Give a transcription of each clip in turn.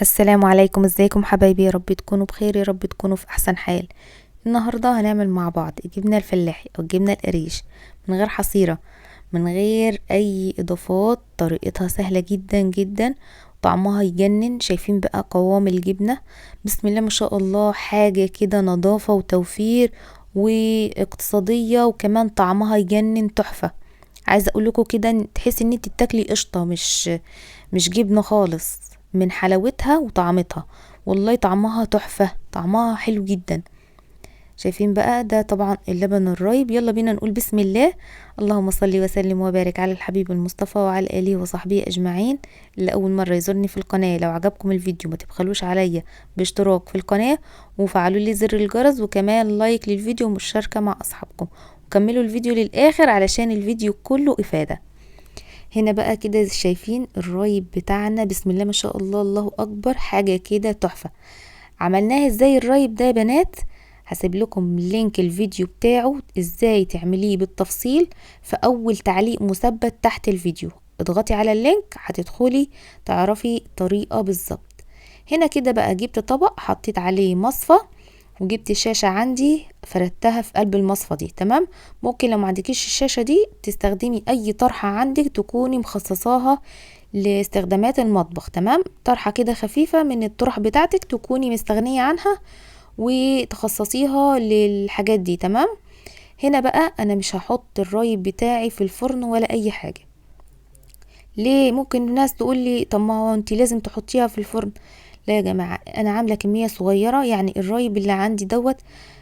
السلام عليكم، ازيكم حبايبي؟ يا رب تكونوا بخير، يا رب تكونوا في احسن حال. النهارده هنعمل مع بعض الجبنة الفلاحي او الجبنة القريش من غير حصيره، من غير اي اضافات. طريقتها سهلة جدا جدا، طعمها يجنن. شايفين بقى قوام الجبنة؟ بسم الله ما شاء الله، حاجة كده نظافة وتوفير واقتصادية، وكمان طعمها يجنن تحفة. عايزه اقول لكم كده تحسي ان انت بتاكلي قشطه، مش جبنه خالص، من حلاوتها وطعمتها. والله طعمها تحفة، طعمها حلو جدا. شايفين بقى ده طبعا اللبن الرايب. يلا بينا نقول بسم الله. اللهم صل وسلم وبارك على الحبيب المصطفى وعلى اله وصحبه اجمعين. اللي اول مرة يزورني في القناة، لو عجبكم الفيديو ما تبخلوش عليا باشتراك في القناة، وفعلوا لي زر الجرس، وكمان لايك للفيديو ومشاركة مع اصحابكم، وكملوا الفيديو للاخر علشان الفيديو كله افاده. هنا بقى كده شايفين الرايب بتاعنا، بسم الله ما شاء الله، الله اكبر، حاجة كده تحفة. عملناها ازاي الرايب ده يا بنات؟ هسيب لكم link الفيديو بتاعه ازاي تعمليه بالتفصيل في اول تعليق مثبت تحت الفيديو. اضغطي على ال link هتدخلي تعرفي الطريقة بالظبط. هنا كده بقى جبت طبق حطيت عليه مصفى، وجبت الشاشة عندي فردتها في قلب المصفى دي، تمام. ممكن لو ما عندكيش الشاشة دي تستخدمي اي طرحه عندك تكوني مخصصاها لاستخدامات المطبخ، تمام. طرحه كده خفيفة من الطرح بتاعتك تكوني مستغنيه عنها وتخصصيها للحاجات دي، تمام. هنا بقى انا مش هحط الرايب بتاعي في الفرن ولا اي حاجة. ليه؟ ممكن الناس تقول لي طب ما هو انت لازم تحطيها في الفرن. لا يا جماعة، انا عامله كمية صغيرة، يعني الرايب اللي عندي دوت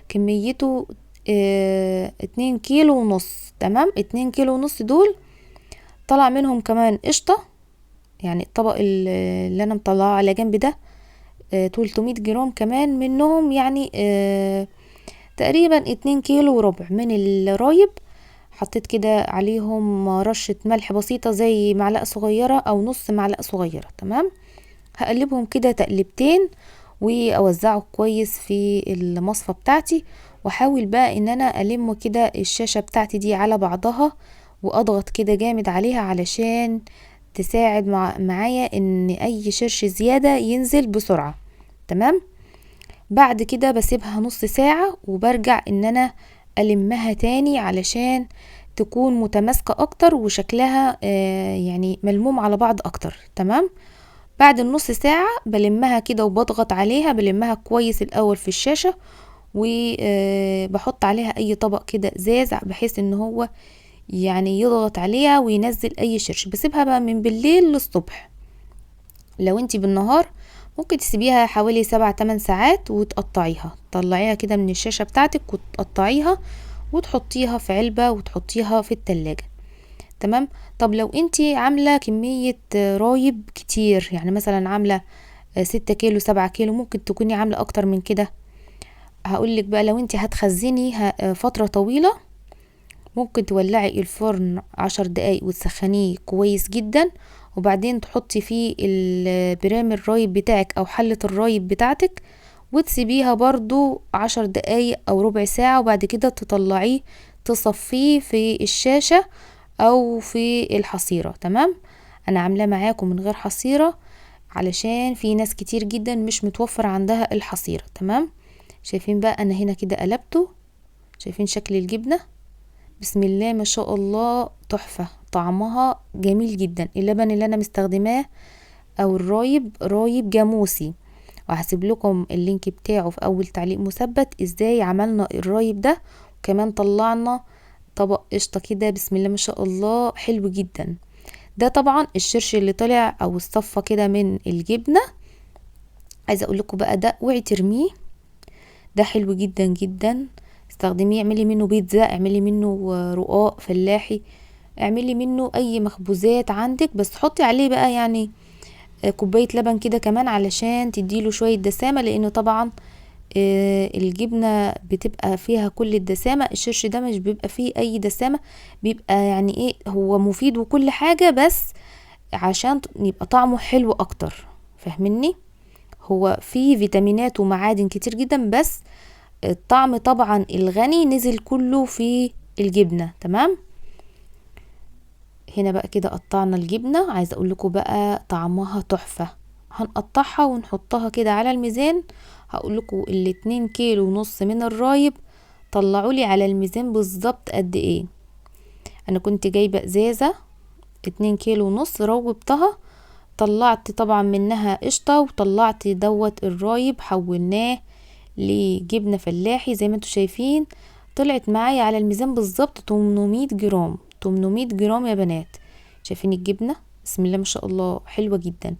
كميته 2 كيلو ونص، تمام. 2 كيلو ونص دول طلع منهم كمان قشطه، يعني الطبق اللي انا مطلعاه على جنب ده 300 جرام كمان منهم، يعني تقريبا 2 كيلو وربع من الرايب. حطيت كده عليهم رشة ملح بسيطة زي معلقة صغيرة او نص معلقة صغيرة، تمام. هقلبهم كده تقلبتين واوزعه كويس في المصفى بتاعتي، واحاول بقى ان انا الم كده الشاشة بتاعتي دي على بعضها، واضغط كده جامد عليها علشان تساعد معايا ان اي شرش زيادة ينزل بسرعة، تمام. بعد كده بسيبها نص ساعة وبرجع ان انا المها تاني علشان تكون متماسكة اكتر وشكلها يعني ملموم على بعض اكتر، تمام. بعد النص ساعة بلمها كده وبضغط عليها، بلمها كويس الاول في الشاشة، وبحط عليها اي طبق كده ازاز بحيث ان هو يعني يضغط عليها وينزل اي شرش. بسيبها بقى من بالليل للصبح. لو انتي بالنهار ممكن تسيبيها حوالي 7-8 ساعات وتقطعيها، تطلعيها كده من الشاشة بتاعتك وتقطعيها وتحطيها في علبة وتحطيها في التلاجة، تمام. طب لو انتي عاملة كمية رايب كتير، يعني مثلا عاملة 6 كيلو 7 كيلو، ممكن تكوني عاملة اكتر من كده. هقولك بقى لو انتي هتخزني فترة طويلة ممكن تولعي الفرن 10 دقايق وتسخنيه كويس جدا، وبعدين تحطي فيه البرام الرايب بتاعك او حلة الرايب بتاعتك، وتسيبيها برضو 10 دقايق او ربع ساعة، وبعد كده تطلعيه تصفية في الشاشة او في الحصيرة، تمام. انا عاملاه معاكم من غير حصيرة علشان في ناس كتير جدا مش متوفر عندها الحصيرة، تمام. شايفين بقى انا هنا كده قلبته، شايفين شكل الجبنة؟ بسم الله ما شاء الله تحفة، طعمها جميل جدا. اللبن اللي انا مستخدماه او الرايب رايب جاموسي، وهسيب لكم ال link بتاعه في اول تعليق مثبت ازاي عملنا الرايب ده. وكمان طلعنا طبق قشطة كده بسم الله ما شاء الله حلو جدا. ده طبعا الشرش اللي طلع او الصفة كده من الجبنة. عايزة اقول لكم بقى ده اوعي ترميه، ده حلو جدا جدا، استخدميه، اعملي منه بيتزا، اعملي منه رقاق فلاحي، اعملي منه اي مخبوزات عندك، بس حطي عليه بقى يعني كوباية لبن كده كمان علشان تديله شوية دسامة، لانه طبعا الجبنة بتبقى فيها كل الدسامة. الشرش ده مش بيبقى فيه اي دسامة، بيبقى يعني ايه، هو مفيد وكل حاجة، بس عشان يبقى طعمه حلو اكتر، فاهميني؟ هو فيه فيتامينات ومعادن كتير جدا، بس الطعم طبعا الغني نزل كله في الجبنة، تمام. هنا بقى كده قطعنا الجبنة، عايزة اقول لكم بقى طعمها تحفة، هنقطعها ونحطها كده على الميزان. هقول لكم الاتنين كيلو ونص من الرايب طلعوا لي على الميزان بالظبط قد ايه. انا كنت جايبه ازازة 2 كيلو ونص، روبتها، طلعت طبعا منها قشطه، وطلعت دوت الرايب حولناه لجبنه فلاحي زي ما انتم شايفين. طلعت معايا على الميزان بالظبط 800 جرام، 800 جرام يا بنات. شايفين الجبنة؟ بسم الله ما شاء الله، حلوة جدا.